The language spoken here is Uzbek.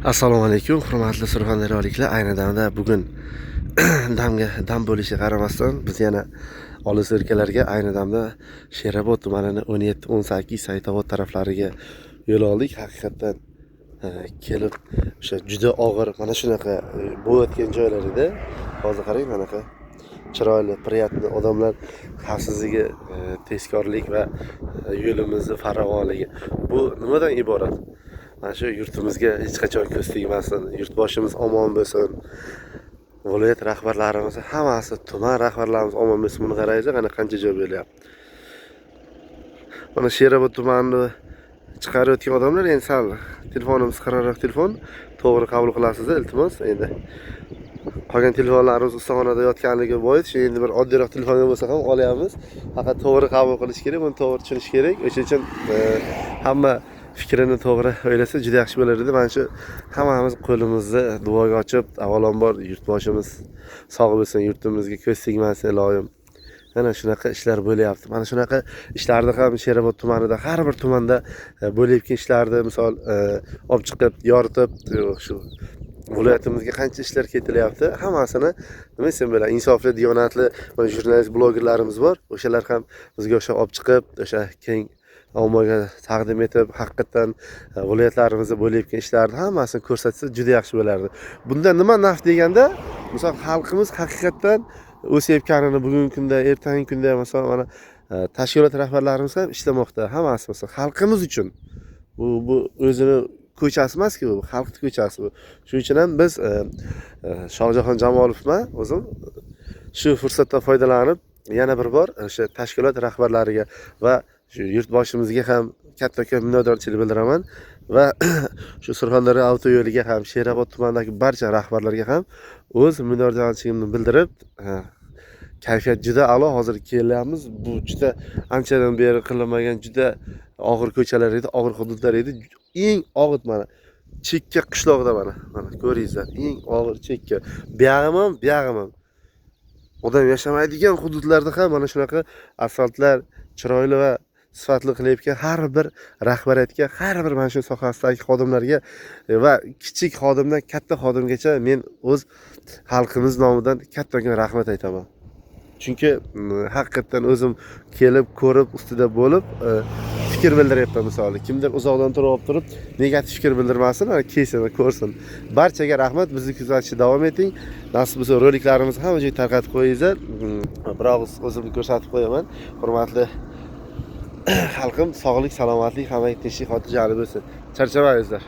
Assalomu alaykum, hurmatli surxondaryoliklar. Ayni damda bugun damga dam bo'lishiga qaramasdan biz yana olis o'lkalarga, ayni damda Sherobod tumanini 17, 18 Saytobod taraflariga yo'l oldik. Haqiqatdan kelib o'sha juda og'ir mana shunaqa bo'layotgan joylar edi. Hozir qarang, manaqa chiroyli, приятный odamlar, xavfsizligi, tezkorlik va yo'limizni farovonligi. Bu nimadan iborat? Mana shu yurtimizga hech qachon ko'z tegmasin, yurtboshimiz omon bo'lsin, viloyat rahbarlarimiz hammasi, tuman rahbarlarimiz omon bo'lsin. Buni qarangizlar, qana qancha joy bo'lyapti. Mana Sherobod tumanini chiqarayotgan odamlar, endi sal telefonimiz xiraroq telefon, to'g'ri qabul qilasiz, iltimos. Endi qolgan telefonlarimiz ustaxonada yotganligi bois, shu endi bir oddiyroq telefonga bo'lsa ham olyapmiz. Faqat to'g'ri qabul qilish kerak, buni to'g'ri tushunish kerak. O'sha uchun hamma fikrini to'g'ri o'ylasa, juda yaxshi bo'lar edi. Mana shu hammamiz qo'limizni duoga ochib, avvalambor yurtboshimiz sog' bo'lsin, yurtimizga ko'z tegmasin, iloyim. Mana shunaqa ishlar bo'lyapti. Mana shunaqa ishlarni ham Sherobod tumanida, har bir tumanda bo'layotgan ishlarni misol olib chiqib, yoritib, shu viloyatimizga qancha ishlar ketilyapti, hammasini nima desam bo'ladi, insofli, diyonatli mana jurnalist, blogerlarimiz bor, o'shalar ham bizga o'sha olib chiqib, o'sha keng ommaga taqdim etib, haqiqatdan viloyatlarimizda bo'layotgan ishlarni hammasini ko'rsatsa, juda yaxshi bo'lardi. Bundan nima naf deganda, misol, xalqimiz haqiqatdan o'sayotganini bugungi kunda, ertangi kunda, misol, mana tashkilot rahbarlarimiz ham ishlamoqda, hammasi misol xalqimiz uchun. Bu o'zini ko'chasi emaski, bu xalqni ko'chasi bu. Shuning uchun ham biz Shohjahon Jamolovman o'zim shu fursatdan foydalanib, yana bir bor o'sha tashkilot rahbarlariga va shu yurtboshimizga ham kattakon minnatdorchilik bildiraman va shu Surxondaryo avtoyo'liga ham, Sherobod tumanidagi barcha rahbarlarga ham o'z minnatdorchiligimni bildirib, kayfiyat juda a'lo. Hozir kelyapmiz, bu juda anchadan beri qilinmagan juda og'ir ko'chalar edi, og'ir hududlar edi, eng og'ir mana chekka qishloqda. Mana ko'ringizlar, eng og'ir chekka, buyog'im ham, buyog'im ham odam yashamaydigan hududlarda ham mana shunaqa asfaltlar chiroyli va sifatli qilayotgan har bir rahbariyatga, har bir mana shu sohasidagi xodimlarga va kichik xodimdan katta xodimgacha men o'z xalqimiz nomidan kattakon rahmat aytaman. Chunki haqiqatdan o'zim kelib, ko'rib, ustida bo'lib, fikr bildiryapman. Misoli, kimdir uzoqdan turib olib turib negativ fikr bildirmasin, mana kelsin va ko'rsin. Barchaga rahmat, bizni kuzatishda davom eting. Nasib bo'lsa, roliklarimizni hamma joyga tarqatib qo'yinglar. Bir og'iz o'zimni ko'rsatib qo'yaman. Hurmatli xalqim, sog'lik, salomatlik, hammaga tinchlik, xotirjamlik bo'lsin. Charchamangizlar.